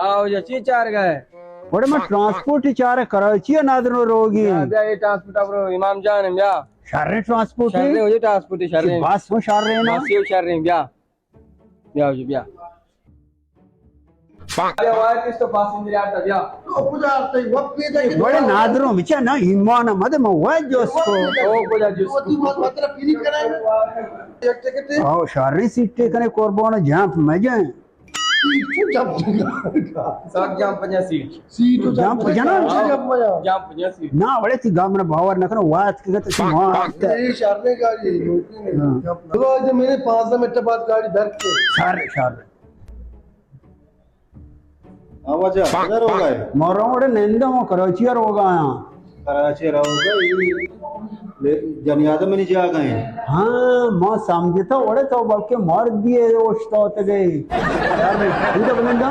آ، واجہ چی چارگا ئے؟ وڑے من ٹرانسپورٹ چارے، کراچی ءَ نادرو روگی۔ بیا، بیا، اے ٹرانسپورٹ ءَ برو، امام جان، بیا۔ شریں ٹرانسپورٹ؟ شریں، واجہ ٹرانسپورٹ شریں۔ بس ہوں شریں نا؟ بس ہوں شریں، بیا۔ بیا، واجہ، بیا۔ بیا، واجہ، کس تو پاسنجر آتا، بیا۔ وڑے نادرو بچا نا، ایمان مدے، من واجہ جوست کو۔ او، کجا جوست کو؟ او، شریں سیٹ کنے قربان، جمپ مجن۔ ساک جام پنجاہ سیٹ۔ سیٹ و جام پنجاہ نا؟ جام پنجاہ سیٹ۔ نا، وڑے تی گام نا باور نہ کنو، وات کے گت تی وات۔ اے شر نے گاڑی ہے، نوکی نے۔ ہاں۔ چلو، آج میں نے پانزدہ منٹ بعد گاڑی دھر کے۔ شر، شر۔ آ واجہ، کدھر ہو گئے؟ مارا وڑے نندم و کراچی روگا آیا۔ کراچی روگا، اے جنی آدم منی جاگہ ہیں۔ ہاں، ما سمجھتا وڑے تو بلکہ مرد دیے اوشتاتگے۔ یار، بھائی، ٹھیک ہے، بلندا۔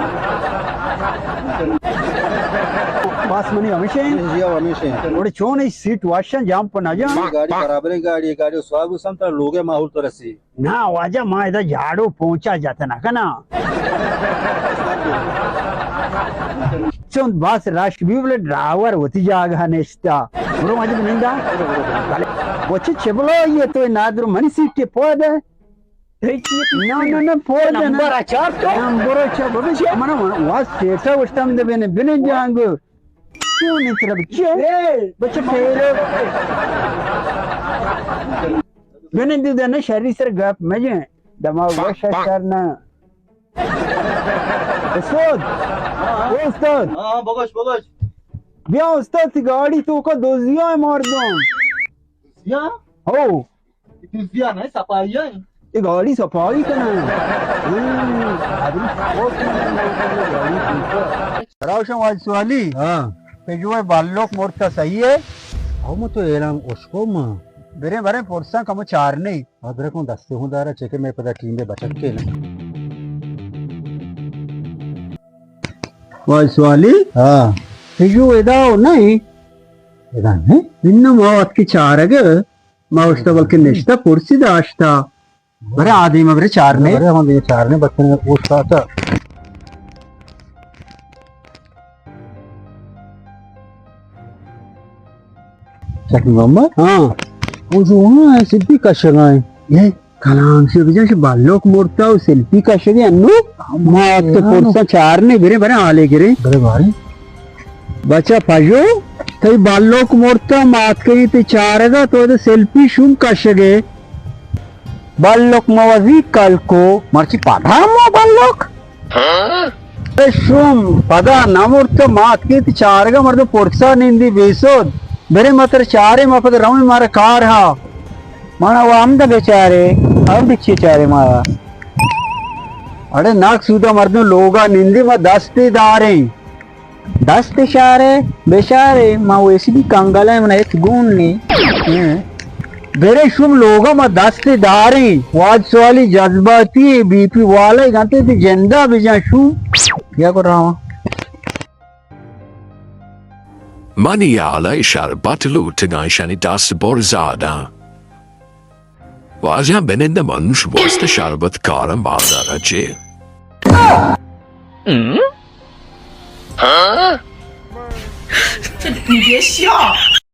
بس منی ہمیشہ ہیں۔ جی، ہمیشہ ہیں۔ وڑے چون ای سیٹ واشن جام پر نہ جان۔ گاڑی برابر ہے، گاڑی، گاڑی سواب سمتا لوگ ہے، ماحول تو رسی۔ نا واجہ، ما ادا جھاڑو پونچا جت نہ کنا۔ چون بس رش بی، بلے ڈرائیور وتی جاگہ نشتا۔ برو واجہ بنندا۔ بلے وچ چبلو یہ تو نادر منی سیٹ کے پود ہے۔ نا، نا، نا، پود ہے نا۔ نمبر اچار تو۔ نمبر اچار، بابا، من واس سیٹا وشتم دے بنے، بنے جانگو۔ چون اترا بچے؟ بچے پھیرو۔ بنندی دے نا، شری سر گپ مجن۔ دماغ وش شر نا۔ استاد۔ او استاد۔ ہاں، بگوش، بگوش۔ بیا استاد، تی گاڑی توکا دزیا ہے مردم۔ دزیا؟ ہو۔ دزیا نہیں، صفائی ہے۔ یہ گاڑی صفائی کنا۔ ہم، آدمی صفائی کنا، گاڑی توکا۔ راوشن واج سوالی۔ ہاں۔ پجوئے بالوک مرتا صحیح ہے؟ او، من تو اعلان اشکو ما۔ برے، برے، پرساں کم چار نہیں۔ ہاں، برے کن دستے ہوں دارا، چکے میں پدا ٹیم دے بچت کے نا۔ واج سوالی؟ ہاں۔ پجو ادا ہو نہیں؟ ادا نہیں؟ انہوں ما وقت کی چارگ، ما اشتا بلکہ نشتا پرسی داشتا۔ برے آدمی ما برے چارنے۔ برے ہم دیگہ چارنے بچنے اوشتاتا۔ شفیع محمد؟ ہاں۔ او جو ہاں، سلپی کشگا ہیں۔ یہ کلام سے بجا سے بالوک مرتا و سلپی کشگے انو۔ ما تو پرسا چارنے برے، برے آلے گرے۔ برے بھائی۔ بچا پجو، تئی بالوک مرتا، مات کئی تئی چارگا، تو دے سلپی شوم کشگے۔ بالوک موزی کلکو، مرچی پدا مو بالوک۔ اے شوم، پدا نہ مرتا، مات کئی تئی چارگا، مردم پرسا نندی بیسود۔ برے متر چارے، ما پدا رویں، مارا کار ہا۔ مانا وہ ہم دا بیچارے، ہم بچی چارے مارا۔ اڑے ناک سودا مردم لوگا نندی، ما دستی داریں۔ دست اشارے، بشارے، ما ویسی بھی کنگل ہے، من ایک گون نہیں۔ ہاں۔ برے شوم لوگا ما دست داریں، واج سوالی جذباتی، بی پی والا گانتے تی جندا بجان شوم۔ کیا کر رہا ہوں؟ منی حالا شربت لوٹگاں، شانی دست برزاداں۔ واجہ بنندہ منش بست شربت کارم بازار چے۔ 你别笑。